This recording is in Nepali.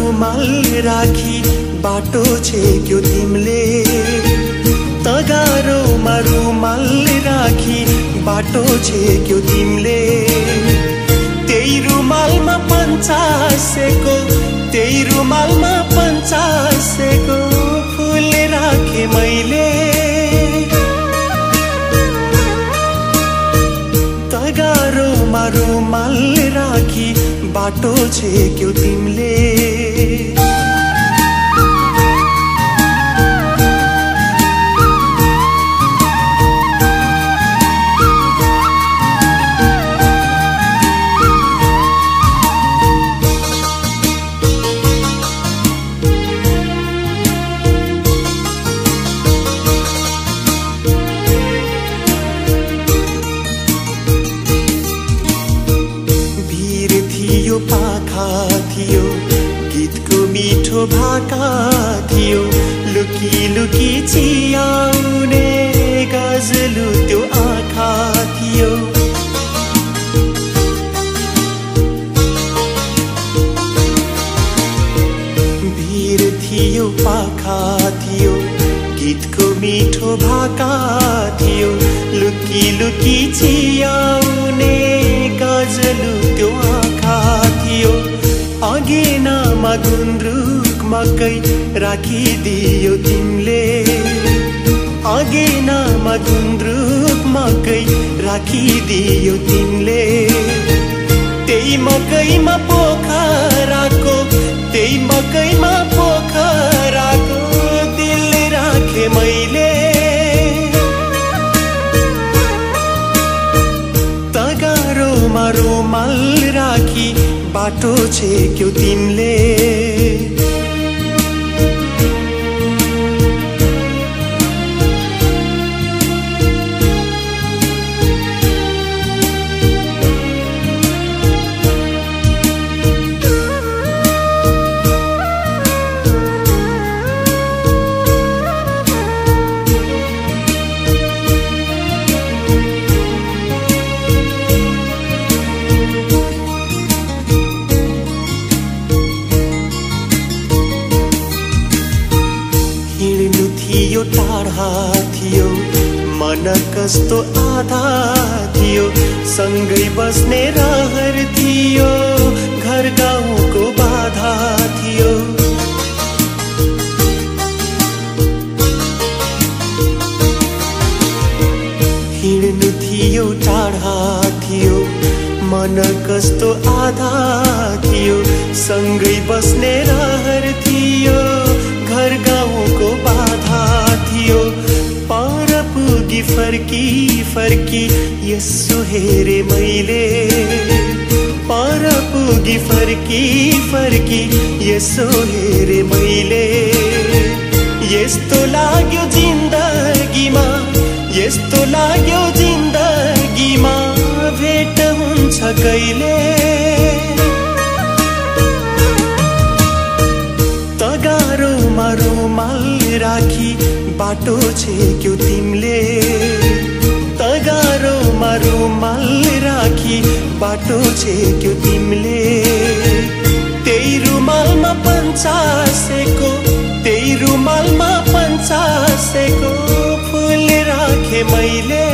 रुमाल राखी बाटो छेक्यो तिमीले तगारोमा रुमाल राखी बाटो छेक्यो तिमीले त्यही रुमालमा पञ्चासेको त्यही रुमालमा पञ्चासेको फुल राखे मैले तगारोमा रुमाल राखी बाटो छेक्यो तिमीले पाखा थियो गीतको मिठो भाका थियो लुकी लुकी चियाउने गजलु त्यो आँखा थियो भिर थियो पाखा थियो गीतको मिठो भाका थियो लुकी लुकी चियाउने गजलु त्यो आँखा थियो अगेनामा गुन्द्रुक मकै राखिदियो तिमीले अगेनामा गुन्द्रुक मकै राखिदियो तिमीले त्यही मकैमा पोखराको त्यही मकैमा पोखराको दिल राखे मैले तगारोमा रुमाल राखी बाटो छेक्यो तिमीले थियो टाढा थियो मन कस्तो आधा थियो सँगै बस्ने रहर थियो घर गाउँको बाधा थियो हिँड्नु थियो टाढा थियो मन कस्तो आधा थियो सँगै बस्ने रहर थियो घर गाउँको बाधा थियो पर पुगी फर्की फर्की यसो हेरे मैले पर पुगी फर्की फर्की यसो हेरे मैले यस्तो लाग्यो जिन्दगीमा यस्तो लाग्यो जिन्दगीमा भेट हुन्छ कहिले तगारोमा रुमाल राखी बाटो छेक्यो तिमीले तगारोमा रुमाल राखी बाटो छेक्यो तिमीले त्यही रुमालमा पञ्चासेको त्यही रुमालमा पञ्चासेको फुल राखे मैले